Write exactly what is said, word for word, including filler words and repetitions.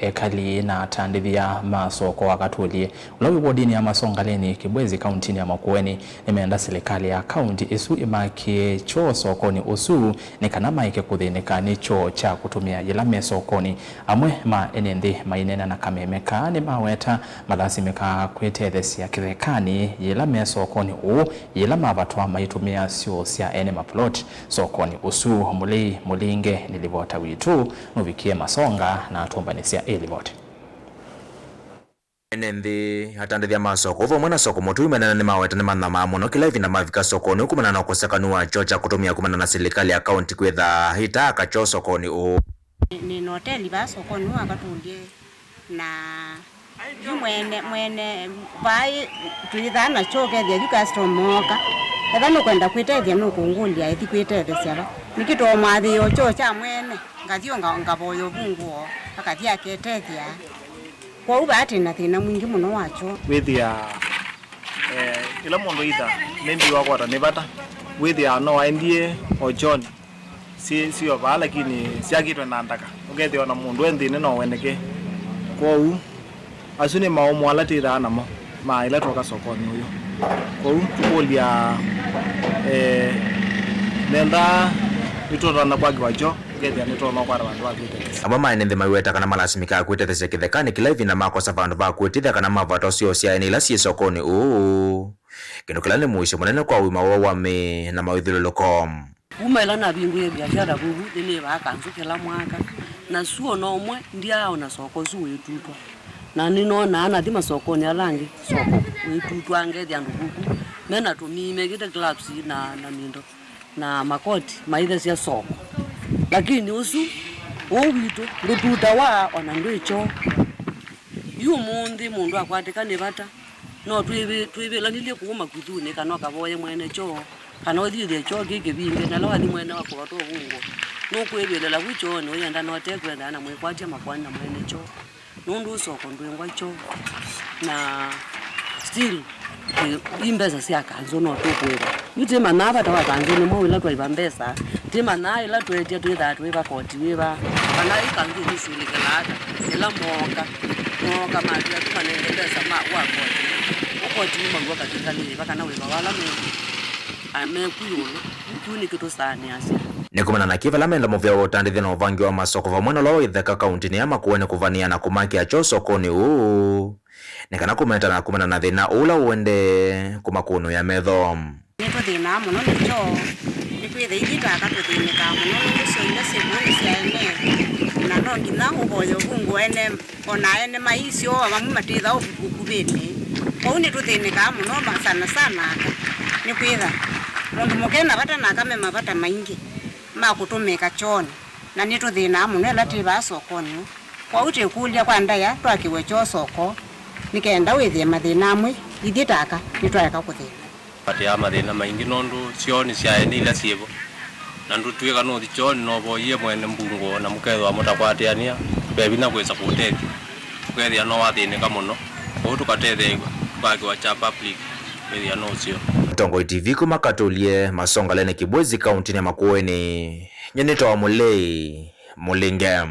Ekali na atandĩthya ma soko wa Katũlye, ũla wĩ wodinĩ ya Masongaleni, Kibwezi, kauntinĩ ya Makueni, nĩmenda silikalĩ ya kaunti ĩsu ĩmakĩe kyoo sokonĩ ũsu nĩ kana maeke kũthĩnĩka nĩ kyoo kya kũtũmĩa yĩla me sokonĩ. Amwe ma ene nthĩ maineena na kameme kaa nĩmaweta malasimĩkaa kwĩtetheesya kĩthekanĩ yĩla me sokonĩ ũũ, yĩla mavatwa maitũmĩa syoo sya ene maplot sokonĩ ũsu. Mũlei Mũlinge nĩ livota witũ nũvikie Masonga na atũmbanĩsya ĩ livoti. Ene nthĩ, atandĩthya ma soko vamwe na soko mũtũi manene nĩmaweta nĩmanyamaa mũno kĩla ĩvinda mavika sokonĩ ũũ kumana na ũkosekanu wa kyoo kya kũtũmĩa kumana na silikalĩ ya kaunti kwĩtha ĩtaaka kyoo sokonĩ ũũ. Nĩ na oteli vaa sokonĩ ũũ wa Katũlye, na yu mwene, mwene vaa twĩthaa na kyoo, ũkethĩa yu customer ooka, ethĩwa nũkwenda kwĩtethya nũkũngũlya ethi kwĩtethesya va. Nĩkĩ tũmwathĩĩo kyoo kya mwene, ngathi nga-, ngavoya ũvungũo, akathi aketethya. Kwoou vaa twĩ na thĩna mwingĩ mũno wa kyoo. Wĩthĩa, eh, ĩla mũndũ either maybe wakwata nĩ vata, wĩthĩa no aendie o kyoonĩ, syĩ, syĩ o vaa, lakini syakĩtwe na ndaka, ũkethĩa ona mũndũ e nthĩnĩ no weneke. Kwoou asu nĩ maũmũ ala twĩthaa namo ma ĩla twoka sokonĩ ũyũ. Kwoou tũkũlya, eh, nenda nĩtũtonya kwakĩwa kyoo, ũkethĩa nĩtũtonya kwata vandũ va kwĩtethesya. Amwe ma ene nthĩ maiweta kana malasimĩkaa kwĩtethesya kĩthekanĩ kĩla ĩvinda makosa vandũ va kwĩtĩthya kana mavatwa syoo sya ene ila syĩ sokonĩ ũũ, kĩndũ kĩla nĩ mũisyo mũnene kwa ũima woo wa mĩĩ na mawĩthyũlũlũko. Kuma ĩla navingũie viasyara vuvu, nĩnĩvaa kanzũ kĩla mwaka, na su o na ũmwe ndyaaona soko ũsu wĩtutwa. Na nĩnonaa nathi masokonĩ ala angĩ, soko wĩtutwa, ngethĩa andũ vuvu me na tũmii mekĩte gloves na, na mindo na makoti maithesya soko. Lakini ũsu, ũũ witũ, ndũtutawa, o na ndwĩ kyoo. Yu ũmũnthĩ mũndũ akwatĩka nĩ vata, no twĩvĩ-, twĩvĩlanilye kũu makuthunĩ kana ũkavoye mwene kyoo, kana ũthi wĩthĩe kyoo kĩ kĩvinge, na ĩla wathi mwene wa kũvatwa ũvungũo, nũkwĩvĩlĩla vu kyoonĩ ũyenda na ũtekwenda na mwĩkwatya makoani na mwene kyoo, nũndũ ũsoko ndwĩngwa kyoo, na still, ĩ, i mbesa sya kanzũ no tũkũĩva. Yu tĩmanyaa vata wa kanzũ nĩ mwaũ ĩla twaiva mbesa, tĩmanyaa ĩla tweetya twĩthaa twĩva koti wĩva, kana ĩ kanzũ ĩtũsulĩkĩlaa ata ĩla mooka, mooka matwĩa tũmanenge mbesa ma wa koti. Ũkoti nĩ maw'o katĩka nĩ ĩva kana wĩva wala me, a, meku ĩũlũ. Kĩu nĩkyo tũsaanĩasya. Nĩ kumana na kĩ vala menda mũvea wa ũtandĩthya na ũvangi wa masoko vamwe na ũla wa itheka kauntinĩ ya Makueni kũvanĩa na kũmakĩa kyoo sokonĩ ũũ, nĩ kana kũmeta na kumana na thĩna ũla ũendee kũmakũnũĩa metho. Nĩtũthĩnaa mũno nĩ kyoo, nĩkwĩthĩa ithyĩ ta aka tũthĩnĩkaa mũno nũndũ syoo ila syĩ kũu nĩ sya ene, na no nginya ũvoye ũvungũo ene, o na ene maisyo amwe matĩtha ũkuvĩnĩ. Kwoou nĩtũthĩnĩkaa mũno ma-, sana sana aka, nĩkwĩtha mũndũ mũka ena vata na aka me mavata maingĩ ma kũtũmĩka kyoonĩ, na nĩtũthĩnaa mũno ĩla twĩ vaa sokonĩ. Kwoou twĩkũlya kwa ndaĩa twakĩwe kyoo soko, nĩ kenda wĩthĩe mathĩna amwe ithyĩ ta aka nĩtwaeka kũthĩna. Tũkwatĩaa mathĩna maingĩ nũndũ syoo nĩ sya ene ila syĩ vo, na ndũtw'ĩka nũthi kyoonĩ na ũvoyie mwene mbungũo na mũkethĩwa mũtakwatĩanĩa, ve vinya kwĩsa kũũtethya, ũkethĩa no wathĩnĩka mũno. Kwoou tũkatetheew'a, tũkakĩwa kya public, wĩthĩa no ũseo. Tongoi T V kuma Katũlye, Masongaleni, Kibwezi, kauntinĩ ya Makueni, nyie nĩtawa Mũlei Mũlinge.